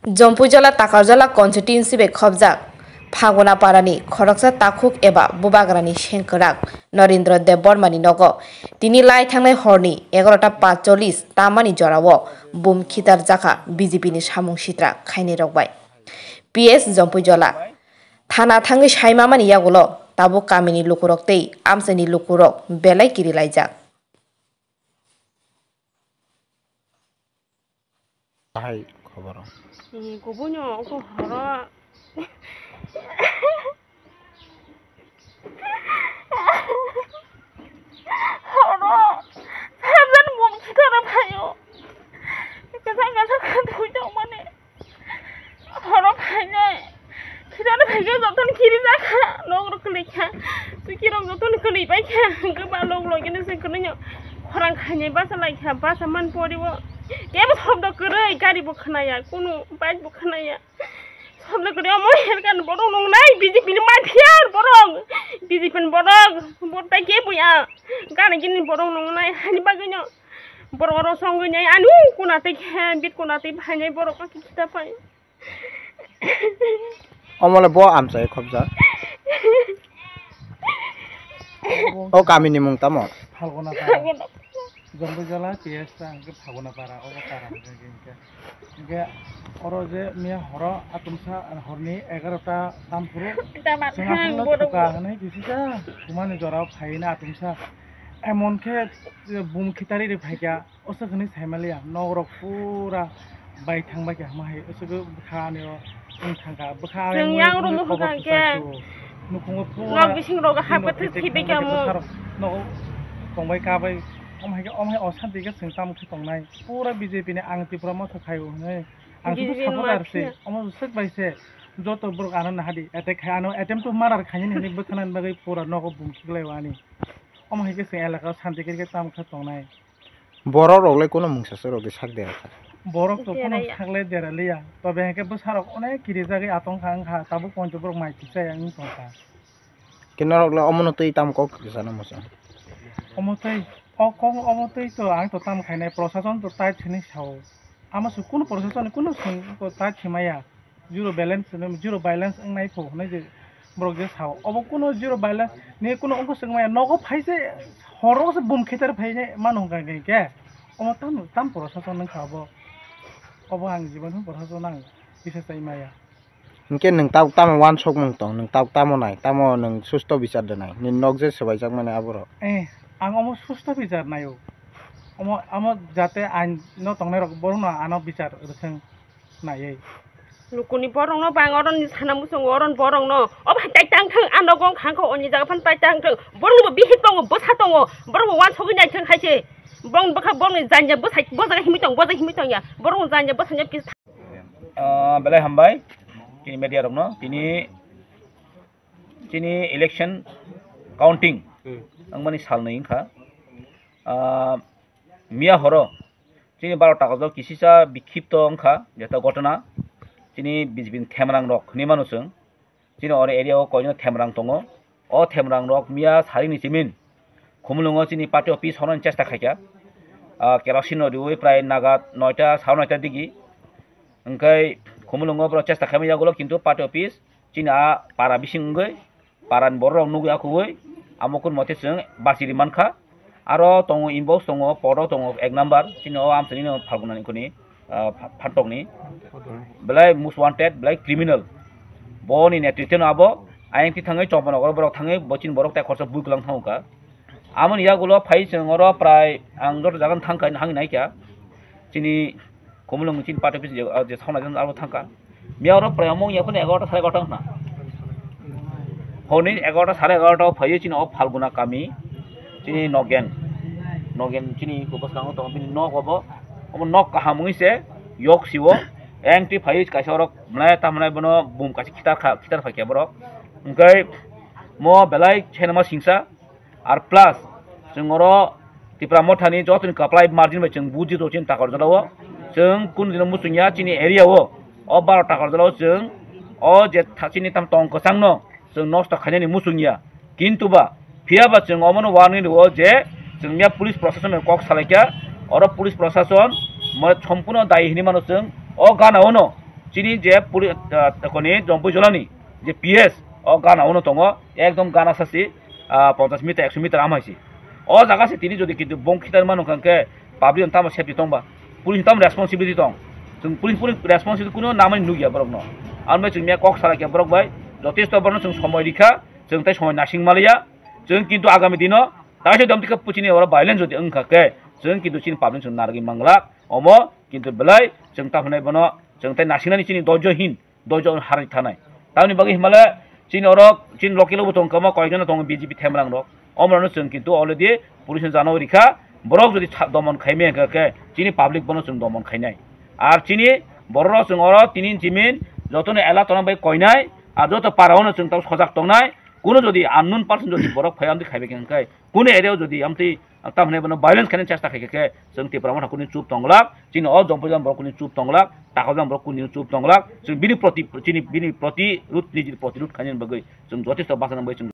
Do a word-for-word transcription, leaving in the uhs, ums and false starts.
Jompuijala Takarjala constituency bai khobjak Phagunaparani khoroksa takhuk eba bubagrani sengkwrak Narendra Debbarmani nogo tini lai thangnai horni egarota pachchollis tamani jorao bum khitar jakha B J P ni samung sitra khainai rok bai. P S Jompuijala thana thangwi saimamani yagulo tabuk kamini lukurok tei amchaini lukurok belai kirilaijak. Hai khobor. Ni kubuino ko horo. Horo. Saben bum khitara phayo. Kasa kasa khatui tong mane. Horo phainai. Khirano phaikhe jotono khiri jakha. Nok rok kwlwi kha. Chwkirok jotono kwlwi pai kha. Hwnkhe ba lok logino se kwlwino khorang khainai basa lai kha. Basa man poriwo. Kebo shobdo kwrwi gari bo khwnaya. Kunu bike bo khwnaya. Shobdo kwrwi omo helkan borok nungnai B J P ni mafia borok. B J P ni borok. Bot tai kebo ya. Gana gini borok nungnai. Hani bagwino. Borok oro songwi nai. Anu kuna tei khe bit kuna tei phainai borok kaki kita pai. Omole bo amchai khobjak. O kamini mung tamo? Phalguna para. Jompuijala P S ta hwnkhe Phalguna para, obo para hwnkhe hwnkhe. Hwnkhe oro je miya horo atumsa horni egarota tamphuru. Chwng aphuru borok thuka hwnwi kisisa thumani jorao phaina atumsa. Emon khe bum khitari ri phaikha. Oso hwnwi saimaliya, nokrok pura bai thangbai kha, hama hai oso bwkha ani o wng thangkha, bwkha ani chwng yang romo hwnkha khe nukhungo pura nok bising rogo hapkhe thwi thwi bai kha mo. Nogo tongbai kabai, omo hai khe, omo hai osanti khe chwng tamo khe tongnai, pura B J P ni ang Tripura motha khai o hwnwi, ang sabo support ar se, omo swk bai se, joto borok ano nahadi, attack khai, ano attempt to murder khainani hwnwi bwkhanani bagwi pura nogo bum khiklai o ani, omo hai khe chwng elaka o santi khe tamo khe tongnai. Borok rok le kono mungsa se rok de sak de rakha. Borok to kono sak le dera liya. Tobe hake bwsa rok onek kiri jagwi atong kha wngkha. Tabuk poncho borok mai kichai wng tong kha. Ke norok le omono twi tam kok kisa no muchung. Omo twi, o kok omo twi to ang to tam khainai prosason to tai thini sao. Ama su kono prosason kono sun ko tai thimaya. Zero balance, zero balance wngnai pho hwnwi je borok je sao. Obo kuno zero balance ni kuno wngkha swngmaya, nogo phai se horo se bum kheter phai se mano hwnkha hwnkhe khe. Omo tam, tam prosason wngkha obo. Obo ang jibon prosason ang kisa chai maya. Hwnkhe nwng tabuk tamo uansukmung tong, nwng tabuk tamo nai, tamo nwng susto bichar de nai, nini nok je swbaijak mani aborok? Eh, ang omo susto bichar naio. Omo, omo jate ain no tongnai rok borok no ano bichar rwthwng. Naiwi. Lukuni borokno bang oroni sana muchungo oroni borokno. O bai tai tang thang, a nogo wngkha wngkha oni jaga phano tai tang thang. Borokni bo bihik tongo, bwsa tongo. Borok bo uansugwi nai thang hai se. Borokni bwkha borokni janja bwsai, bo jaga himwi tong, bo jaga himwi tong ya. Borokni janja bwsai no kisa. Ah, belai hambai. Chini media rokno. Tini, chini election counting. Hmm. Ang mani sal nai wngkha. Ah, miya horo. Chini baro Takarjal kisisa bikhipto wngkha, jeta gotona. Chini B J P ni themrang rok hinwi mano chwng. Chini oro area o koino themrang tongo. O themrang rok miya sarini chimin Khumulwngo chini party office hornani chesta khaikha. Ah, kerosene no riwi prai naga noita, saw noita digi. Hwnkhe Khumulwngo borok chesta khaima yagulo kintu party office chini a para bising wngwi parani borok rok nugwi akhugwi amo kun mote chwng bachiri mankha. Aro tongo inbox tongo, poro tongo ek number, chini o amchaini no Phalguna ni kuni, ah, pha-, phatokni. Belai most wanted, belai criminal. Boni netritwno abo ayang ti thangwi Chompanogoro borok thangwi bo chini borok tai khorsa bui kwlang thango kha. Amoni yagulo phai chwng oro prai ang joto jaga thangkha hangwi naikha. Chini Khumulwng chini party office je, ah, je thangna abo thangkha. Miya oro prai omo wngya phano egarota sare egarota wngkha. Hwnwi egarota sare egarota o phaiwi chini o Phalguna kami, chini Nogen. Nogen chini bwskango tongo bini nok obo. Omo nok kaham wngwi se yok siwo. Eng twi phaiwi kaisa oro mwnai ta mwnai bono bum kaisa khitar kha, khitar phaikha borok. Hwnkhe mo belai khenama singsa. Ar plus, chwng oro Tipra Mothani jotoni kwplai margin bai chwng buji tongo chini Takarjalao. Chwng kunu dino muchungya chini area o. O baro Takarjalao chwng o je tha-, chini tam tong kwchangno chwng nosto khainani muchungya. Kintu ba, phiya ba chwng omono warning rwo je chwng miya police proshasonno kok salaikha. Oro police proshasonno sompurno dayi hinwi mano chwng. O gana ono chini je puri, ah, koni Jompui Jolani je P S o gana ono tongo, ekdom gana sasi, ah, ponchas meter, ekso meter amhaisi. O jaga se tini jodi kintu bong khitar mano hwnkhe public tamo safety tongba, police tamo responsibility tong? Chwng police, police responsibility kuno namani nukya borokno. Arme chwng miya kok salakya borok bai, jotesto borokno chwng somoi rikha, chwng tai somoi nasing maliya. Chwng kintu agami dino taisa domtika puchini oro violence jodi wngkha khe, chwng kintu chini public chwng narwgwi manglak. Omo kintu belai chwng ta hwnai bono chwng tai nasingnani chini dojo hin, dojo harwi thanai. Tamni bagwi himale chini oro chini local bo tong kama koyekjona tongo B J P themrang rok. Omorano chwng kintu already police no jana rikha. Borok jodi sa-, domon khaimaya hwnkha khe chini public bono chwng domon khainai. Ar chini borok chwng oro tini jimin jotono ela tona bai koinai, ar joto para ono chwng tamo sojak tongnai. Kuno jodi unknown person jodi borok phai amtwi khaibai khe hwnkhe, kuno area o jodi amtwi tamhinai bono violence khaina chesta khaikha khe, chwng Tipra Motha kuni chup tonglak, chini o Jompui Jolani borok kuni chup tonglak, Takhajang borok kuni chup tonglak, chwng bini proti, chini bini proti rut, nijini proti rut khainani bagwi chwng jotesto bachana bagwi chwng